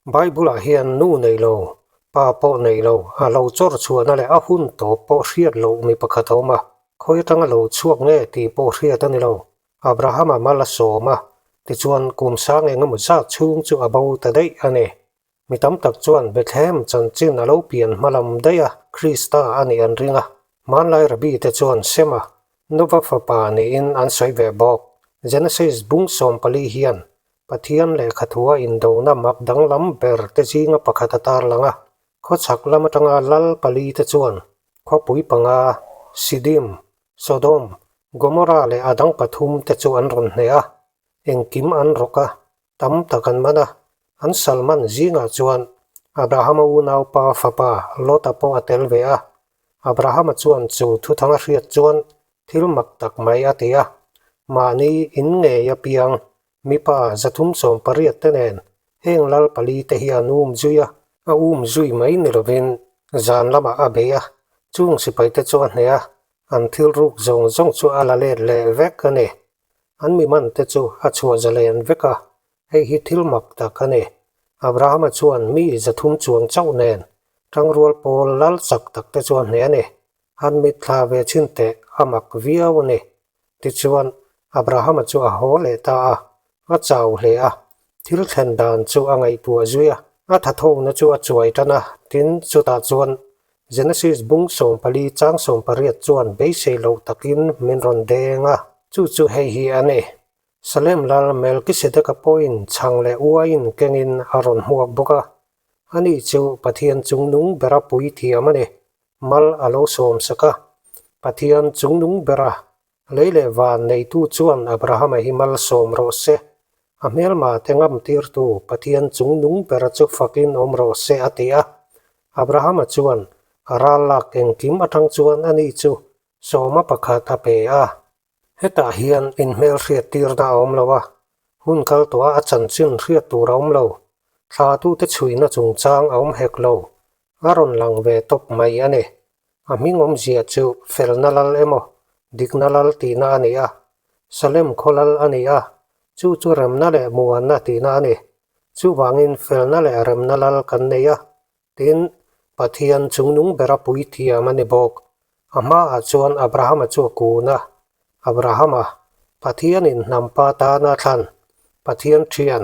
Bible-ah hian nu nei lo, pa pawh nei lo, a lo chawr chhuahna leh a hun tawp pawh hriat loh mi pakhat a awm a, khawi atanga lo chhuak nge tih pawh hriat a ni lo. Abrahama mal a sawm a, tichuan kum sang engemaw zat chhung chu a bo ta daih a ni. Mi tam tak chuan Bethlehem chanchin a lo pian hma lam daih a, Krista a nih an ring a. Hmanlai Rabbi te chuan Sema, Nova fapa niin an sawi ve bawk. Genesis bung 14 hian Pathian lehkha thua indona mak danglam ber te zinga pakhat a tarlang a. Khawchhak lam atanga lal pali te chuan khawpui panga, Sidim, Sodom, Gomorrah leh a dang pathum te chu an rawn hneh a, engkim an rawk a, tam tak an man a. An salman zingah chuan Abrahama unaupa fapa Lota pawh a tel ve a. Abrahama chuan chu thuthang a hriat chuan thil mak tak mai a ti a, mahni in ngei apiang mipa 318 te nen heng lal pali te hi an um zui a, a um zui mai ni lovin zan lamah a bei a, chung sipai te chu a hneh a, an thil ruk zawng zawng chu a la let leh vek a ni. An mi man te chu a chhuah zalen vek a, hei hi thil mak tak a ni. Abrahama chuan mi 300 chuang chauh nen tangrual pawl lal chak tak te chu a hneh a ni. An mitthla ve chhin teh a mak viau a ni. Tichuan, Abrahama chu a haw leh ta a, a chau hle a, thil thlen dan chu a ngaihtuah zui a, a thathona chu a chuai tan a, tin, chutah chuan Genesis bung 14 chang 18 chuan beisei loh takin min rawn deng a, chu chu hei hi a ni. Salem lal Melkisedeka pawhin chhang leh uaiin kengin a rawn hmuak bawk a, ani chu Pathian chungnung bera puithiam a ni. Mal a lo sawm sak a, Pathian chungnung bera lei leh van neitu chuan Abrahama hi mal sawm rawh se, a hmelma te ngam tirtu Pathian chungnung bera chu fakin awm rawh se a ti a. Abrahama chuan a ral lak engkim atang chuan ani chu sawma pakhat a pe a. Hetah hian inhmelhriat tirna a awm lo a, hun kal tawha a chanchin hriat tur a awm lo, thlatute chhuina chungchang a awm hek lo, a rawn lang ve tawp mai a ni. A hming awmzia chu felna lal emaw, dikna lal tihna a ni a, Salem khaw lal a ni a, chu chu remna leh muanna tihna a ni. Chuvangin felna leh remna lal kan nei a, Tin, Pathian chungnung bera puithiam a ni bawk. A hmaah chuan Abrahama chu a kun a. Abrahama, Pathianin hnampa tana thlan, Pathian thian,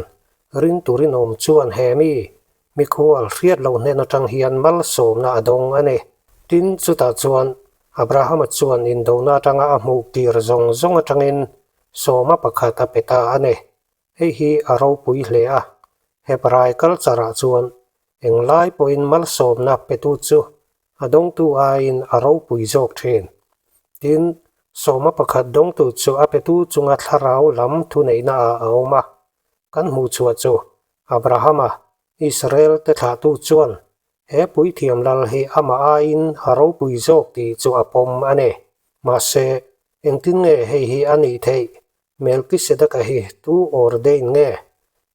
ringtu rinawm chuan he mi, mikhual hriat lo hnen atang hian malsawmna a dawng a ni. Tin, chutah chuan Abrahama chuan indona atanga a hmuh kir zawng zawng atangin sawma pakhat a pe ta a ni. Hei hi a ropui hle a, Hebrai culture ah chuan englai pawhin malsawmna petu chu a dawngtu aiin a ropui zawk thin. Tin, sawma pakhat dawngtu chu a petu chunga thlarau lam thuneihna ah a awm a. Kan hmuh chhuah chu Abrahama, Israel te thlahtu chuan he puithiam lal hi amah aiin a ropui zawk tih chu a pawm a ni. Mahse, engtin nge hei hi a nih theih? Melkisedeka hi tu ordain nge?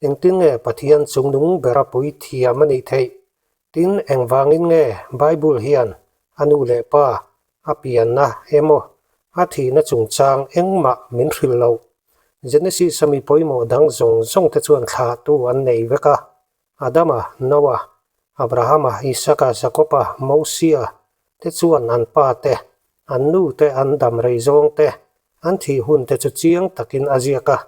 Engtin nge Pathian chungnung bera puithiam a nih theih? Tin, engvangin nge Bible hian a nu leh pa a pianna emaw a thihna chungchang engmah min hrilh loh? Genesis a mi pawimawh dang zawng zawng te chuan thlahtu an nei vek a, Adama, Noah, Abrahama, Isaka, Jakoba, Mosia te chuan an pa te, an nu te, an dam rei zawng te, an thih hun te chu chiang takin a ziak a.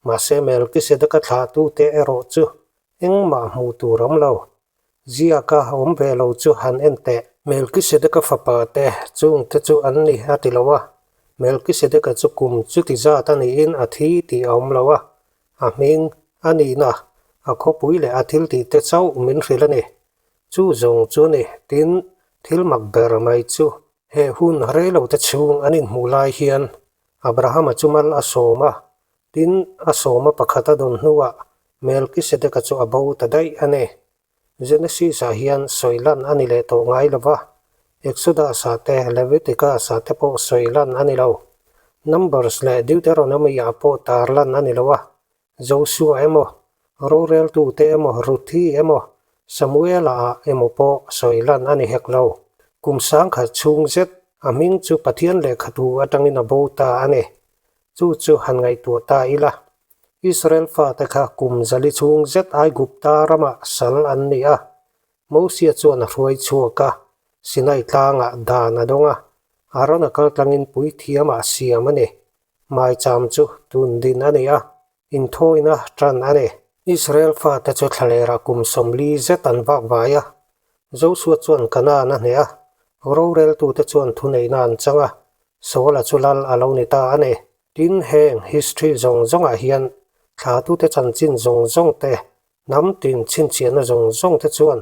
Mahse Melkisedeka thlahtute erawh chu engmah hmuh tur awm lo. Ziaka awm ve lo chu han en teh. Melkisedeka fapa te chung te chu an ni a ti lo a. Melkisedeka chu kum chuti zat a niin a thi tih a awm lo a. A hming a nihna, a khawpui leh a thiltih te chauh min hrilh a ni. Chu zawng chu ni, tin, thil mak ber mai chu he hun rei lo te chhung an inhmuh lai hian Abrahama chu mal a sawm a, tin, a sawma pakhat a dawn hnuah Melkisedeka chu a bo ta daih a ni. Genesis-ah hian sawi lan a ni leh tawh ngai lo va, Exodus-ah te, Leviticus-ah te pawh sawi lan a ni lo. Numbers leh Deuteronomy-ah pawh tar lan a ni lo a, Joshua emaw, roreltute emaw, Ruthi emaw, Samuela-ah emaw pawh sawi lan a ni hek lo. Kum 10,000 chhung zet a hming chu Pathian lehkhathu atangin a bo ta a ni. Chu chu han ngaihtuah ta ila. Israel fate kha kum zali chhung zet Aigupta ramah sal an ni a. Mosia chuan a hruai chhuak a, Sinai tlangah dan a dawng a, Arona kal tlangin puithiamah siam a ni. Maicham chu tundin a ni a, inthawina tan a ni. Israel fate chu thlalerah kum 40 zet an vak vai a, Josua chuan Kanaan a hneh a, roreltute chuan thuneihna an chang a, Saula chu lal a lo ni ta a ni. Tin, heng history zawng zawngah hian thlatute chanchin zawng zawng te, hnam tin chhinchhiahna zawng zawng te chuan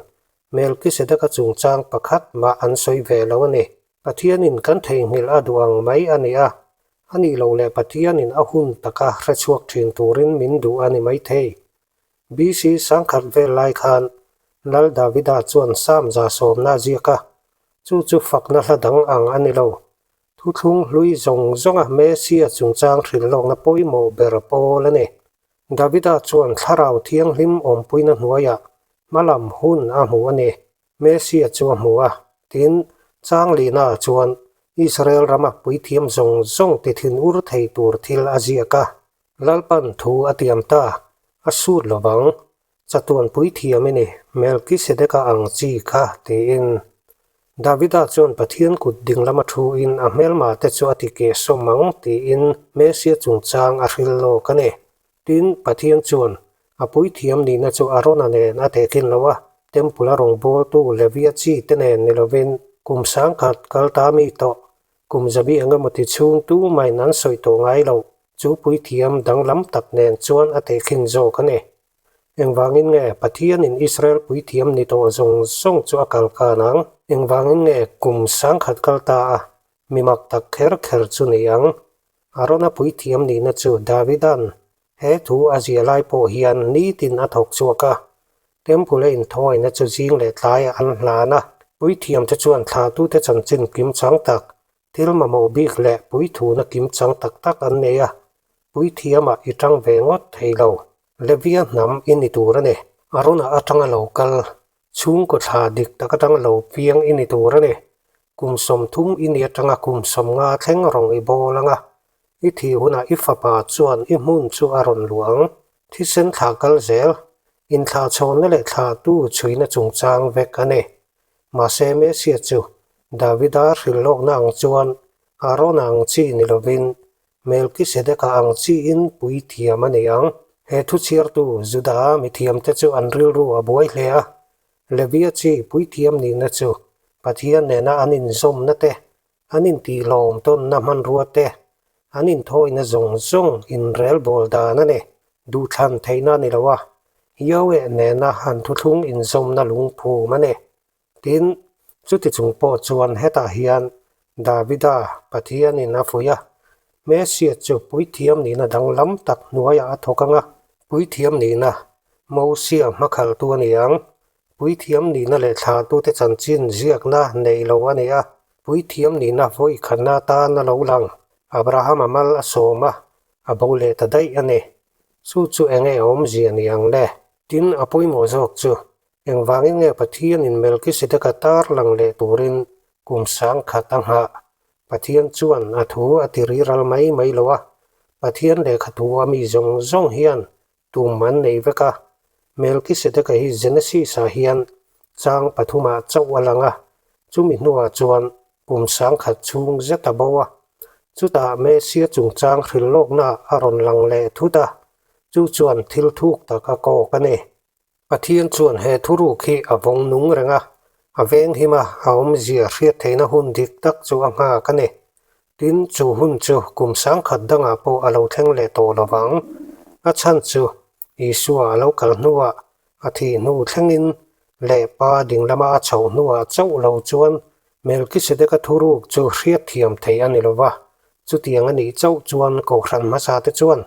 Melkisedeka chungchang pakhat mah an sawi ve lo a ni. Pathianin kan theihnghilh a duh ang mai a ni a, a nih loh leh Pathianin a hun taka hrechhuak thin turin min duh a ni maithei. BC sangkhat vel lai khan Lal Davida chuan Psalm 110 a ziak a, chu chu fakna hla dang ang a ni lo. Thuthlung hlui zawng zawnga Messia chungchang hrilhlawkna pawimawh ber pawl a ni. Davida chuan Thlarau Thianghlim awmpuina hnuaiah hmalam hun a hmu a ni. Messia chu a hmu a, tin, Changlina chuan Israel rama puithiam zawng zawng ti thin ur thei tur thil a ziak a. Lalpan thu a tiam ta, a sut lovang, chatuan puithiam i ni, Melkisedeka ang chi kha, tiin. Davida chuan Pathian kut ding lama thuin a hmelma te chu a ti keh sawm ang, tiin Messia chungchang a hril lawk a ni. Tin, Pathian chuan a puithiam nihna chu Arona nen a tehkhin lo a, Temple-a rawngbawltu Levia chi te nen ni lovin kum 10,000 kal ta mi tawh, kum zabi eng emaw ti chhung tu main an sawi tawh ngai lo, chu puithiam danglam tak nen chuan a tehkhin zawk a ni. Engvangin nge Pathianin Israel puithiam ni tawh zawng zawng chu a kal khan ang? Engvangin nge kum 10,000 kal ta a mi mak tak kher kher chu ni ang? Arona puithiam nihna chu Davida'n he thu a ziah lai pawh hian nitin a thawk chhuak a. Temple a inthawina chu zing leh tlaiah an hlan a. Puithiamte chuan thlahtute chanchin kimchang tak, thil mamawh bik leh puithuna kimchang tak tak an nei a. Puithiamah i tang ve ngawt thei lo. Levia hnam i ni tur a ni. Arona atanga lo kal Chhungkaw thla dik tak atanga lo piang i ni tur a ni. Kum 30 i ni atanga kum 50 thleng rawng i bawl ang a. I thih hunah i fapa chuan i hmun chu a rawn luh ang. Thisen thla kal zel, inthlahchhawnna leh thlahtu chhuina chungchang vek a ni. Mahse Messia chu Davida hrilhlawkna ang chuan Arona ang chi ni lovin Melkisedeka ang chiin puithiam a ni ang. He thuchhiartu Juda mithiamte chu an rilru a buai hle a. Levia chi puithiam nihna chu Pathian nena an inzawmna te, an intihlawm tawnna hmanrua te, an inthawina zawng zawng inrelbawl dan a ni. Duhthlan theihna a ni lo a, Yahweh nena an thuthlung inzawmna lungphum a ni. Tin, chuti chung pawh chuan hetah hian Davida Pathianin a fuih a, Messiah chu puithiam nihna danglam tak hnuaiah a thawk ang a, puithiam nihna Mosia hmakhaltu a ni ang, puithiam nihna leh thlahtute chanchin ziakna nei lo a ni a, puithiam nihna vawi khatna atan a lo lang, Abrahama mal a sawm a, a bo leh ta daih a ni. Chu chu eng nge awmzia ni ang le? Tin, a pawimawh zawk chu Engvangin nge Pathianin Melkisedeka tar lang leh turin kum 10,000 a nghah? Pathian chuan a thu a ti riral mai mai lo a, Pathian lehkha thu a mi zawng zawng hian tum an nei vek a. Melkisedeka hi Genesis-ah hian chang pathumah chauh a lang a, chumi hnuah chuan kum 10,000 chhung zet a bo a. Chutah Messia chungchang hrilhlawknaah a rawn lang leh thut a, chu chuan thil thuk tak a kawk a ni. Pathian chuan he thuruk hi a vawng nung reng a, a veng him a, a awmzia hriat theihna hun dik tak chu a nghak a ni. Tin, chu hun chu kum 10,000 dangah pawh a lo thleng leh tawh lo vang. A chhan chu Isua a lo kal hnuah, a thih hnu thlengin leh Pa dinglama a chhoh hnuah chauh lo chuan Melkisedeka thuruk chu hriat thiam theih a ni lo va. Chutiang a nih chauh chuan Kohhran hmasate chuan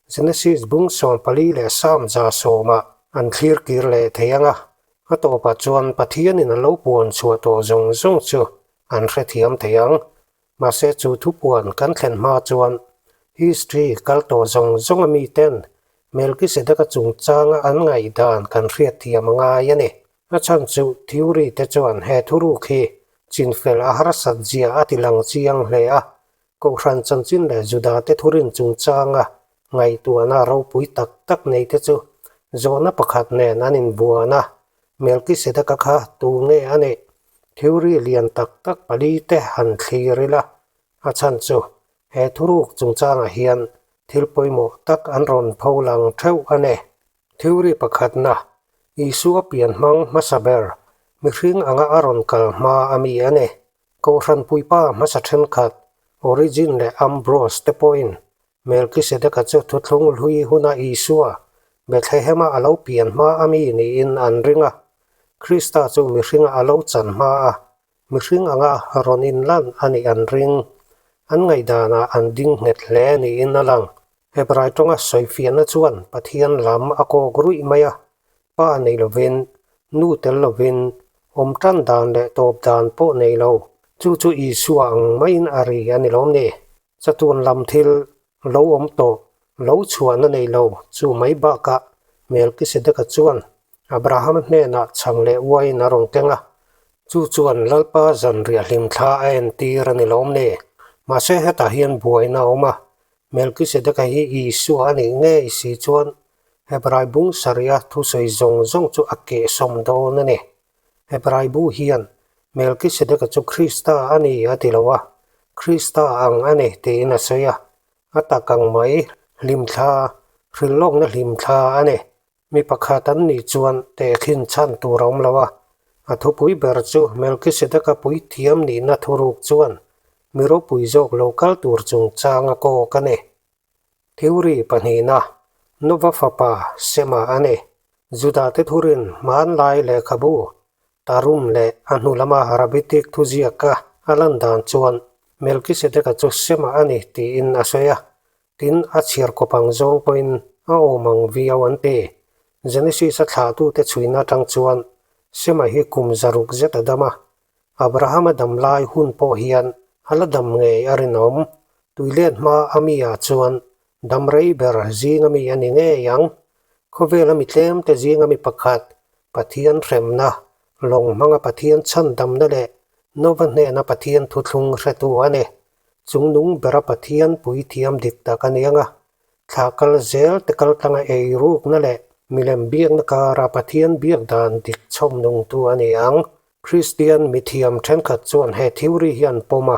Genesis bung 14 leh Psalm 110-ah an thlir kir leh thei ang a, a tawpah chuan Pathianin a lo puan chhuah tawh zawng zawng chu an hrethiam thei ang. Mahse chu thupuan kan thlen hma chuan history kal tawh zawng zawng a miten Melkisedeka chungchanga an ngaihdan kan hriatthiam a ngai a ni. A chhan chu theory te chuan he thuruk hi chinfel a harsat zia a ti lang chiang hle a, Kohhran chanchin leh Juda te thurin chungchanga Ngaihtuahna ropui tak tak nei te chu zawhna pakhat nen an inbuan a, Melkisedeka kha tu nge a nih? Theory lian tak tak pali te han thlir ila, a chhan chu he thuruk chungchangah hian thil pawimawh tak an rawn pho lang theuh a ni. Theory pakhatna, Isua pian hmang hmasa ber, mihring anga a rawn kal hma a mi a ni. Kohhran puipa hmasa thenkhat, Origen leh Ambrose te pawhin Melkisedeka chu thuthlung hlui huna Isua Bethlehema a lo pian hma a mi niin an ring a. Krista chu mihringa a lo chan hma a, mihring anga rawn inlan a nih an ring. An ngaihdanah an ding nghet hle niin a lang. Hebrai tawnga sawifiahna chuan Pathian lam a kawk ruih mai a, pa nei lovin, nu tel lovin, awm tan dan leh tawp dan pawh nei lo. Chu chu Isua ang maiin a ri a ni lawm ni? Chatuan lam thil lo awm tawh, lo chhuahna nei lo chu mai bakah Melkisedeka chuan Abrahama hnenah chhang leh uaiin a rawn keng a, chu chuan Lalpa zanriah hlimthla a entir a ni lawm ni? Mahse hetah hian buaina a awm a, Melkisedeka hi Isua a nih ngei si chuan Hebrai bung sarih a thusawi zawng zawng chu a kehsawm dawn a ni. Hebrai bu hian Melkisedeka chu Krista a ni a ti lo a, Krista ang a ni tiin a sawi a, a tak ang mai, hlimthla, hrilhlawkna hlimthla a ni. Mi pakhat an nih chuan tehkhin chhan tur a awm lo a, a thupui ber chu Melkisedeka puithiam nihna thuruk chuan mi ropui zawk lo kal tur chungchang a kawk a ni. Theory pahnihna, Nova fapa Sema a ni. Judate thurin hmanlai lehkhabu, Tarum leh a hnu lama Rabitic thuziaka a lan dan chuan Melkisedeka chu Sema a ni tiin a sawi a, tin a chhiar kawp ang zawng pawhin a awm ang viau an ti. Genesis a thlahtute chhuina atang chuan Sema hi kum 600 zet a dam a, Abrahama dam lai hun pawh hian a la dam ngei a rinawm. Tuilet hma a mi ah chuan dam rei ber zing a mi a ni ngei ang. Khawvel a mi tlem te zing a mi pakhat, Pathian hremna, lawng hmanga Pathian chhandamna leh Nova hnena Pathian thuthlung hretu a ni. Chungnung bera Pathian puithiam dik tak a ni ang a, Thla kal zel te kal tlanga ei rukna leh milem biakna kara Pathian biak dan dik chhawm nungtu a ni ang. Kristian mithiam thenkhat chuan he theory hi an pawm a,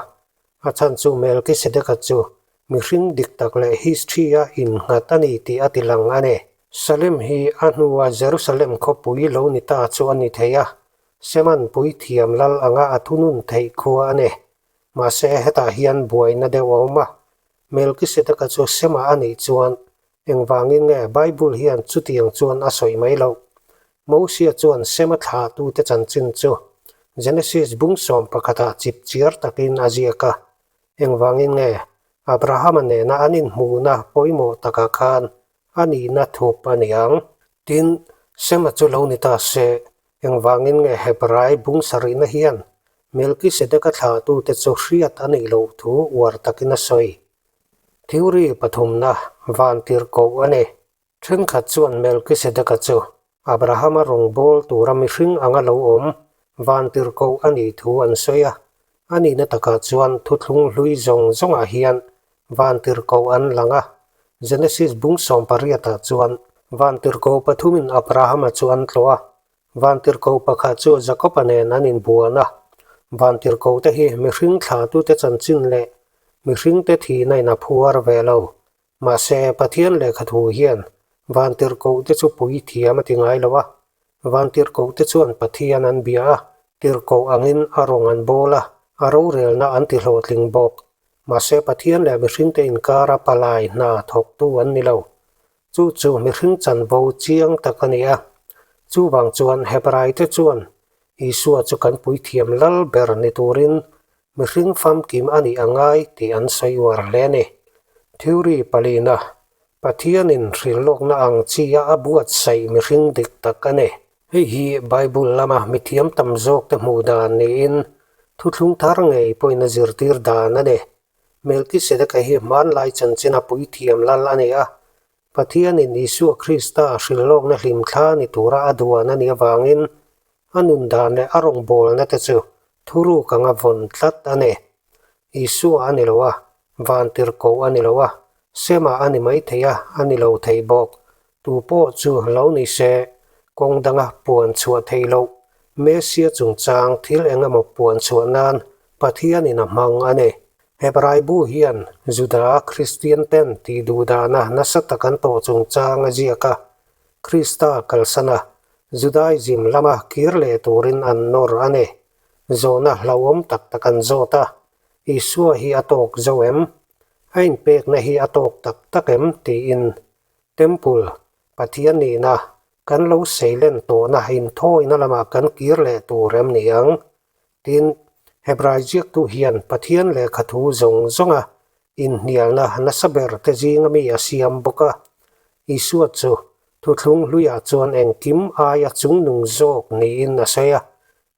a chhan chu Melkisedeka chu mihring dik tak leh history-a innghat a ni tih a tilang a ni. Salem hi a hnua Jerusalem khawpui lo ni ta chu a ni thei a, Seman puithiam lal anga a thunun theih khua a ni. Mahse hetah hian buaina deuh a awm a, Melkisedeka chu Sema a nih chuan engvangin nge Bible hian chutiang chuan a sawi mai loh? Mosia chuan Sema thlahtute chanchin chu Genesis bung 11ah chip chiar takin a ziak a. Engvangin nge Abrahama nena an inhmuhna pawimawh takah khan a nihna thup a ni ang? Tin, Sema chu lo ni ta se, Engvangin nge Hebrai bung sarihna hian Melkisedeka thlahtute chu hriat a nih loh thu uar takin a sawi? Theory pathumna vantirhkoh a ni. Thenkhat chuan Melkisedeka chu Abrahama rawngbâwl tura mihring anga lo awm vantirhkoh a nih thu an sawi a. A nihna takah chuan thuthlung hlui zawng zawngah hian vantirhkoh an lang a. Genesis bung 18ah chuan vantirhkoh pathumin Abrahama chu an tlawh a, vantirhkoh pakhat chu Jakoba nen an inbuan a. Vantirhkohte hi mihring thlahtute chanchin leh mihringte thihna in a phuar ve lo. Mahse, Pathian lehkhathu hian vantirhkohte chu puithiam a ti ngai lo a. Vantirhkohte chuan Pathian an bia a, tirhkoh angin a rawng an bawl a, a rorelna an ti hlawhtling bawk. Mahse, Pathian leh mihringte inkara palai hna thawktu an ni lo. Chu chu mihring chanvo chiang tak a ni a. Chuvang chuan Hebraite chuan Isua chu kan puithiam lal ber ni turin mihring famkim a nih a ngai tih an sawi uar hle a ni. Theory palina, Pathianin hrilhlawkna ang chi a a buatsaih mihring dik tak a ni. Hei hi Bible lama mithiam tam zawkte hmuh dan niin thuthlung thar ngei pawhin a zirtir dan a ni. Melkisedeka hi hmanlai chanchin a puithiam lal a ni a, Pathianin Isua Krista hrilhlawkna hlimthla ni tura a duan a nih avangin a nun dan leh a rawngbawlna te chu thuruk anga vawn tlat a ni. Isua a ni lo a, vantirhkoh a ni lo a, Sema a ni mai thei a, a ni lo thei bawk. Tu pawh chu lo ni se, kawng danga puan chhuah theih loh, Messia chungchang thil eng emaw puan chhuah nan Pathianin a hmang a ni. Hebrai bu hian Juda Kristian ten tih duh dahna nasa tak an tawh chungchang a ziak a, Krista kalsan a, Judaism lama kir leh turin an nawr a ni. Zawhna hlauhawm tak tak an zawt a, Isua hi a tawk zo em? A inpekna hi a tawk tak tak em? tiin Temple, Pathian nihna, kan lo seilen tawhna inthawina lamah kan kir leh tur em ni ang? Tin, Hebrai ziaktu hian Pathian lehkha thu zawng zawnga inhnialna nasa ber te zinga mi a siam bawk a. Isua chu thuthlung hluiah chuan engkim aia chungnung zawk niin a sawi a,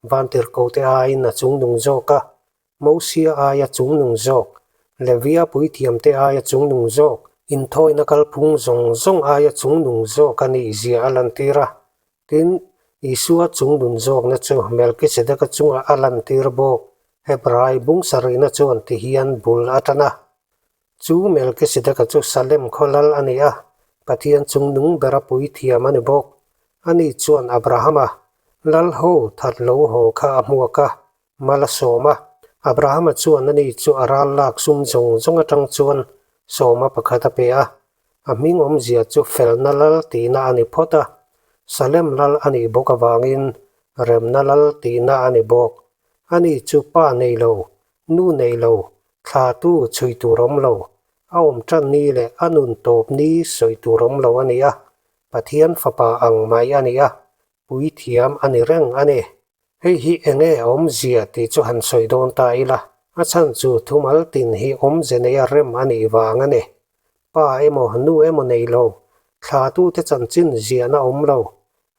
Vantirhkote aiin a chungnung zawk a, Mosia aia chungnung zawk, Levia puithiamte aia chungnung zawk, inthawina kalphung zawng zawng aia chungnung zawk a nih zia a lantir a. Tin, Isua chungnun zawkna chu Melkisedeka chungah a lantir bawk. Hebrai bung sarihna chuan ti hian bul a tan a. Chu Melkisedeka chu Salem khaw lal a ni a, Pathian chungnung bera puithiam a ni bawk. Ani chuan Abrahama, lal ho that lo haw kha a hmuak a, Mal a sawm a, Abrahama chuan ani chu a ral lak sum zawng zawng atang chuan sawma pakhat a pe a. A hming awmzia chu felna lal tihna a ni phawt a, Salem lal a nih bawk avangin remna lal tihna a ni bawk. Ani chu pa nei lo, nu nei lo, thlatu chhui tur awm lo, a awm tan ni leh a nun tawp ni sawi tur awm lo a ni a, Pathian fapa ang mai a ni a, puithiam a ni reng a ni. Hei hi enge a awmzia tih chu han sawi dawn ta ila, a chhan chu thumal tin hi awmze neia rem a nih vang a ni. Pa emaw nu emaw nei lo, thlatute chanchin ziahna awm lo.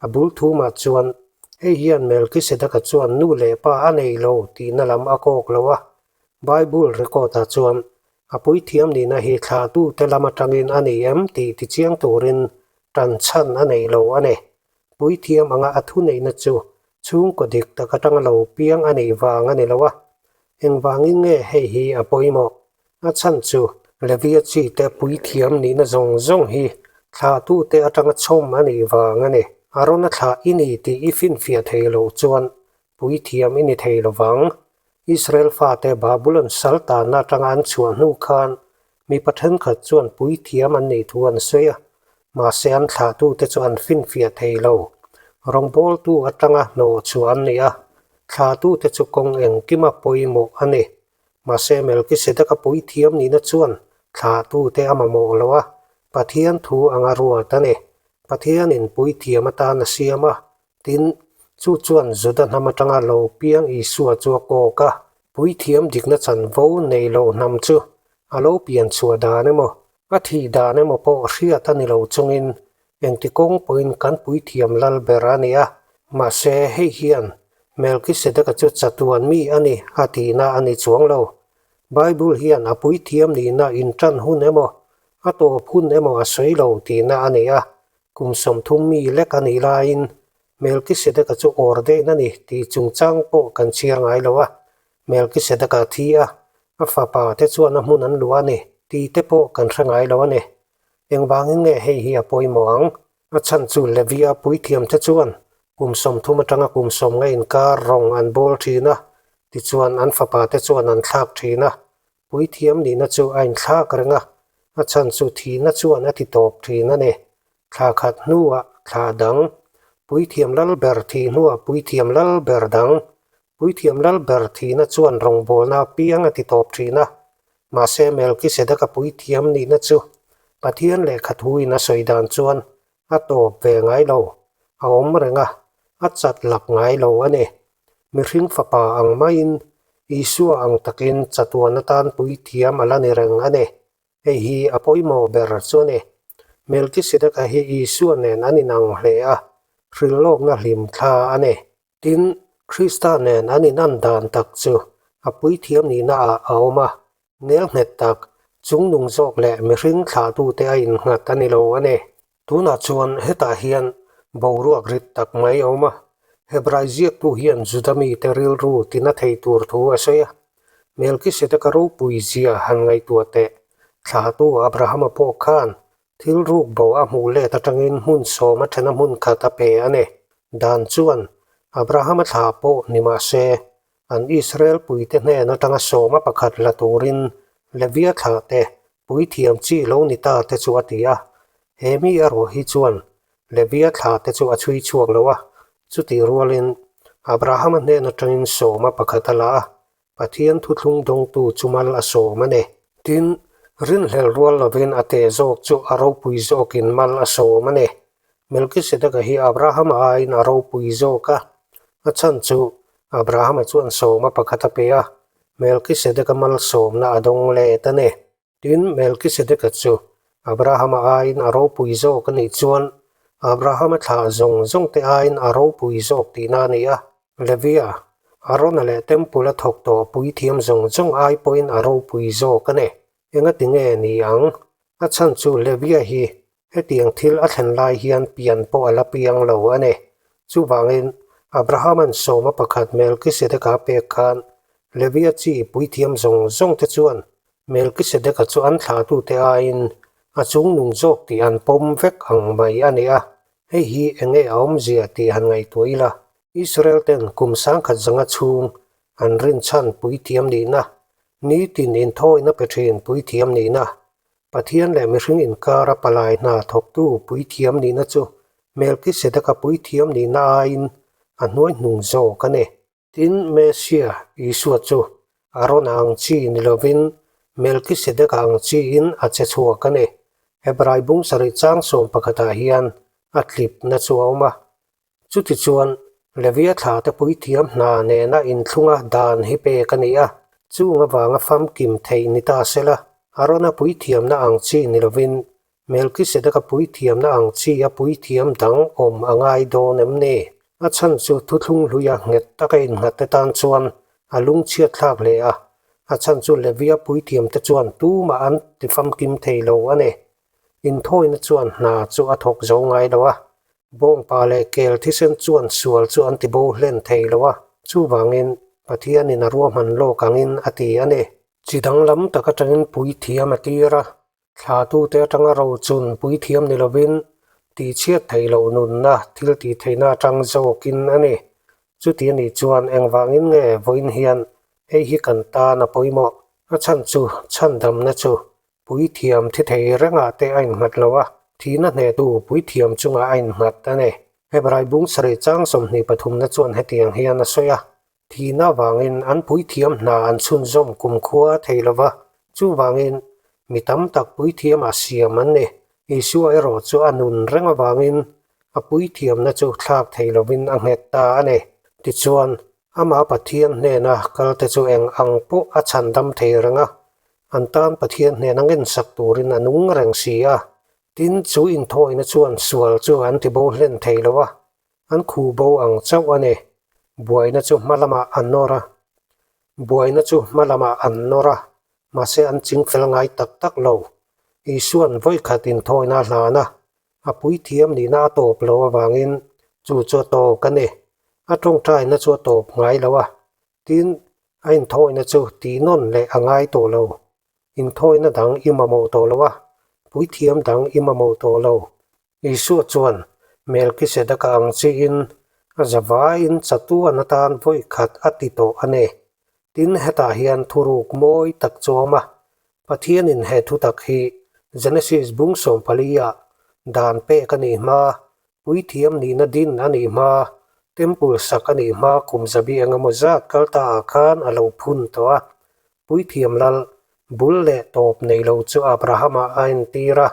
A bul thumah chuan, hei hian Melkisedaka chuan nu leh pa a nei lo tihna lam a kawk lo a. Bible record-ah chuan, a puithiam nihna hi thlatute lam atangin a ni em tih tichiang turin tanchhan a nei lo a ni. Puithiam anga a thuneihna chu chhungkaw dik tak atanga lo piang a nih vang a ni lo a, engvangin nge hei hi a pawimawh? A chhan chu Levia chi te puithiam nihna zawng zawng hi thlahtute atanga chhawm a nih vang a ni. Arona thlah i ni tih i finfiah thei loh chuan puithiam i ni thei lo vang. Israel fate Babulon sal tanna atanga an chhuah hnu khan mipa thenkhat chuan puithiam an nih thu an sawi a, mahse an thlahtute chu an finfiah thei lo. Rawngbawltu atanga hnawh chhuah an ni a, thlahtute chu kawng engkima pawimawh a ni. Mahse Melkisedeka puithiam nihna chuan thlahtute a mamawh lo a, Pathian thu anga ruat a ni. Pathianin puithiam atan a siam a, Tin, chu chuan Juda hnam atanga lo piang Isua chu a kawk a, puithiam dikna chanvo nei lo hnam chu a lo pian chhuah dan emaw, a thih dan emaw pawh hriat a ni lo chungin engti kawng pawhin kan puithiam lal ber a ni a. Mahse, hei hian Melkisedeka chu chatuan mi a ni a tihna a ni chuang lo. Bible hian a puithiam nihna intan hun emaw, a tawp hun emaw a sawi lo tihna a ni a, Kum 30 mi lek a nih laiin Melkisedeka chu ordain a ni tih chungchang pawh kan chhiar ngai lo a, Melkisedeka a thi a, a fapa te chuan a hmun an luah a ni tih te pawh kan hre ngai lo a ni. Engvangin nge hei hi a pawimawh ang? A chhan chu Levia puithiam te chuan kum 30 atanga kum 10 nga inkar rawng an bawl thin a, tichuan an fapa te chuan an thlak thin a, Puithiam nihna chu a inthlak reng a, a chhan chu thihna chuan a ti tawp thin a ni. Thla khat hnuah thla dang, Puithiam lal ber thih hnuah Puithiam lal ber dang, Puithiam lal ber thihna chuan rawngbawlna apiang a ti tawp thin a. Mahse Melkisedeka Puithiam nihna chu Pathian lehkha thuin a sawi dan chuan a tawp ve ngai lo, a awm reng a, a chat lak ngai lo a ni. Mihring fapa ang maiin Isua ang takin chatuan atan puithiam a la ni reng a ni. Hei hi a pawimawh ber chu a ni. Melkisedeka hi Isua nen an inang hle a, hrilhlawkna hlim thla a ni. Tin, Krista nen an inan dan tak chu a puithiam nihna ah a awm a, nel nghet tak, chungnung zawk leh mihring thlahtute a innghat a ni lo a ni. Tunah chuan hetah hian boruak rit tak mai a awm a, Hebrai ziaktu hian Juda mite rilru tina thei tur thu a sawi a. Melkisedeka ropui zia han ngaihtuah teh. Thlahtu Abrahama pawh khan thil ruk bo a hmuh let atangin hmun sawm a thena hmun khat a pe a ni. Dan chuan Abrahama thlah pawh ni mah se, an Israel puite hnen atanga sawma pakhat la turin Levia thlahte puithiam chi lo ni ta te chu a ti a. He mi erawh hi chuan Levia thlahte chu a chhui chhuak lo a, chutih rualin Abrahama hnen atangin sawma pakhat a la a, Pathian thuthlung dawngtu chu mal a sawm a ni. Tin, rinhlel rual lovin a teh zawk chu a ropui zawkin mal a sawm a ni. Melkisedeka hi Abrahama aiin a ropui zawk a, a chhan chu Abrahama chuan sawma pakhat a pe a, Melkisedeka malsawmna a dawng let a ni. Tin, Melkisedeka chu Abrahama aiin a ropui zawk a nih chuan Abrahama thlah zawng zawngte aiin a ropui zawk tihna a ni a. Levia, Arona leh Temple-a thawk tawh puithiam zawng zawng ai pawhin a ropui zawk a ni. Engati nge ni ang? A chhan chu Levia hi hetiang thil a thlen lai hian pian pawh a la piang lo a ni. Chuvangin, Abrahama'n sawma pakhat Melkisedeka pek khan Levia chi puithiam zawng zawngte chuan Melkisedeka chu an thlahtute aiin a chungnung zawk tih an pawm vek ang mai a ni a. Hei hi eng nge a awmzia tih han ngaihtuah ila, Israel ten kum sangkhat zanga chhung an rinchhan puithiam nihna, nitin inthawina pe thin puithiam nihna, Pathian leh mihring inkara palai hna thawktu puithiam nihna chu Melkisedeka puithiam nihna aiin a hnuaihnung zawk a ni. Tin, Messia, Isua chu Arona ang chi ni lovin Melkisedeka ang chiin a che chhuak a ni. Hebrai bung sarih chang sawm pakhatah hian a tlipna chu a awm a. Chutichuan, Levia thlate puithiam hna nena inthlunga dan hi pek a ni a, chung avanga famkim theih ni ta sela, Arona puithiamna ang chi ni lovin Melkisedeka puithiamna ang chi a puithiam dang awm a ngai dawn em ni? A chhan chu thuthlung hluia nghet taka innghatte tan chuan a lungchhiat thlak hle a, a chhan chu Levia puithiamte chuan tumah an ti famkim thei lo a ni. Inthawina chuan hna chu a thawk zo ngai lo a, bawngpa leh kel thisen chuan sual chu an ti bo hlen thei lo a, chuvangin Pathianin a ruahman lawk angin a ti a ni. Chi danglam tak atangin puithiam a tir a, thlatute atanga rochun puithiam ni lovin tihchhiat theih loh nunna thil tih theihna atang zawkin a ni. Chuti a nih chuan engvangin nge vawiin hian hei hi kan tan a pawimawh? A chhan chu chhandamna chu Puithiam thi thei rengah te a innghat lo a, thihna hnehtu puithiam chungah a innghat a ni. Hebrai bung sarih chang 23 na chuan hetiang hian a sawi a, Thihna avangin an puithiam hna an chhunzawm kumkhua thei lo va, chuvangin mi tam tak puithiamah siam an ni. Isua erawh chu a nun reng avangin a puithiamna chu thlak thei lovin a nghet ta a ni. Tichuan, amah Pathian hnena kalte chu eng ang pawh a chhandam thei reng a, An tan Pathian hnena ngensak turin a nung reng si a, tin chu inthawina chuan sual chu an ti bo hlen thei lo a, an khu bo ang chauh a ni. Buaina chu hma lamah an nawr a, buaina chu hma lamah an nawr a, mahse an ching fel ngai tak tak lo. Isua'n vawikhat inthawina a hlan a, a puithiam nihna a tawp lo avangin chu chu a tawk a ni. A tawngtaina chu a tawp ngai lo a, Tin, a inthawina chu tihnawn leh a ngai tawh lo. Inthawina dang i mamawh tawh lo a, puithiam dang i mamawh tawh lo. Isua chuan Melkisedeka ang chiin a zavaiin chatuan atan vawi khat a ti tawh a ni. Tin, hetah hian thuruk mawi tak chu a awm a. Pathianin he thutak hi Genesis bung 14-ah dan pek a nih hma Puithiam nihna din a nih hma, Temple sak a nih hma kum zabi eng emaw zat kal ta ah khan a lo phun tawh a. Puithiam lal, bul leh tawp nei lo chu Abrahama a entir a,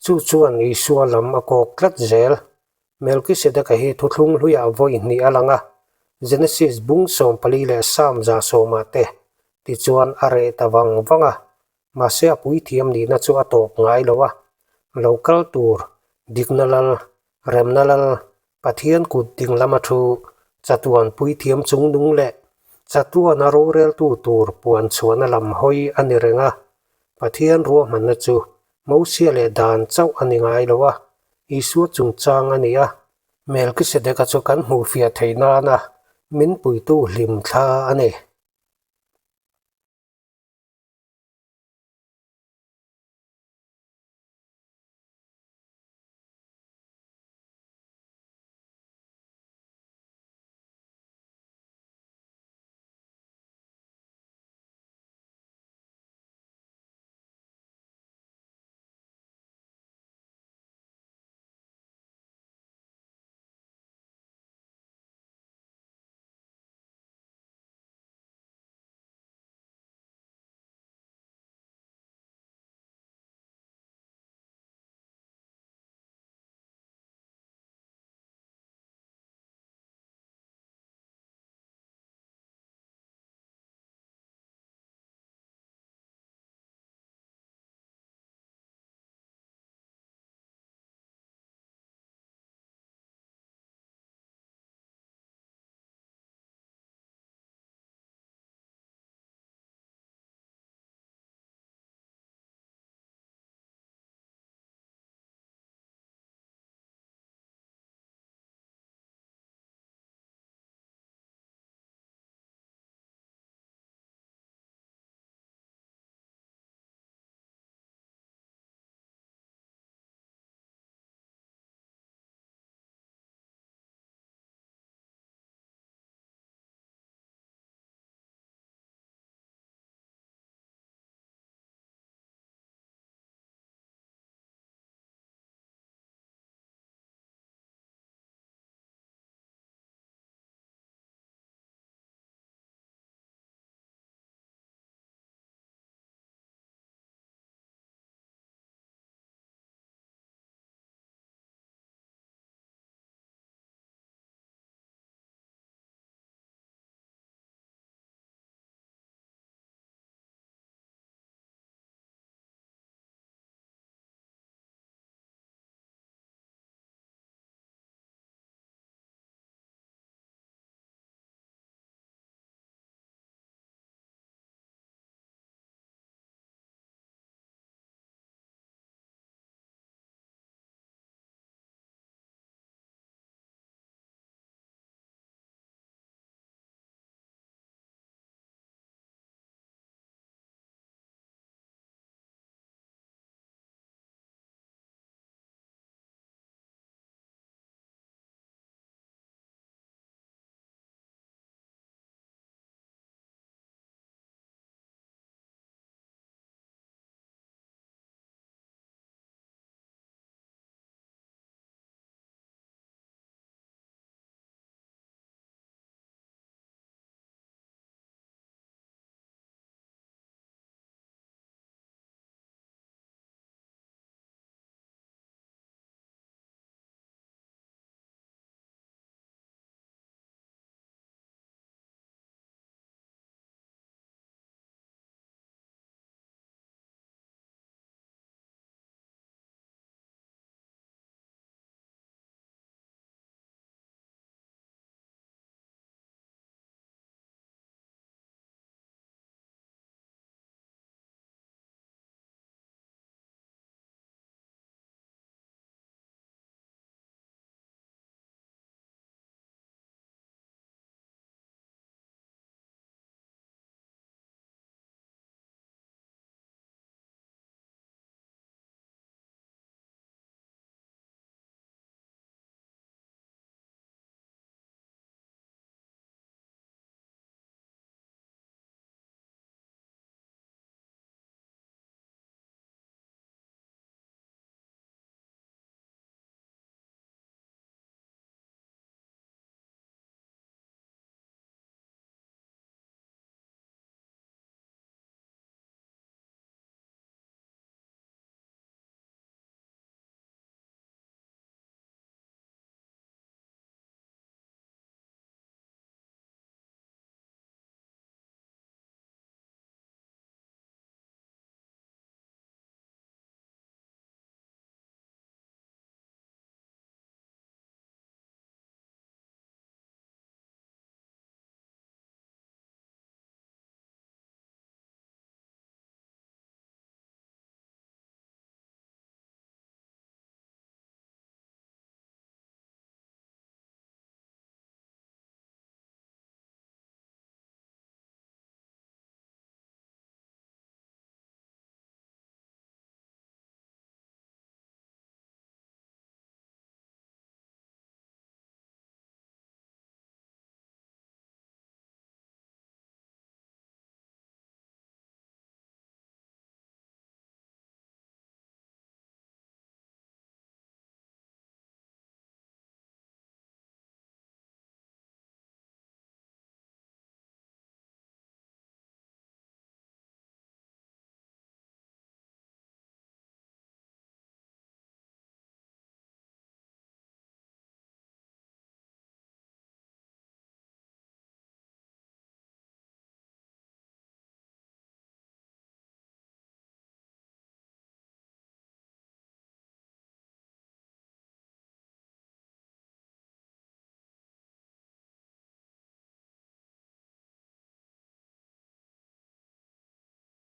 chu chuan Isua lam a kawk tlat zel. Melkisedeka hi thuthlung hluiah vawi hnih a lang a, Genesis bung 14 leh Psalm 110 te tichuan a reh ta vang vang a, Mahse a puithiam nihna chu a tawp ngai lo a, lo kal tur, dikna lal, remna lal, Pathian kut ding lama thu, chatuan puithiam chungnung leh chatuana roreltu tur puan chhuahna lam hawi a ni reng a. Pathian ruahmanna chu Mosia leh dan chauh a ni ngai lo a, Isua chungchang a ni a. Melkisedeka chu kan hmuhfiah theih nana min puitu hlimthla a ni.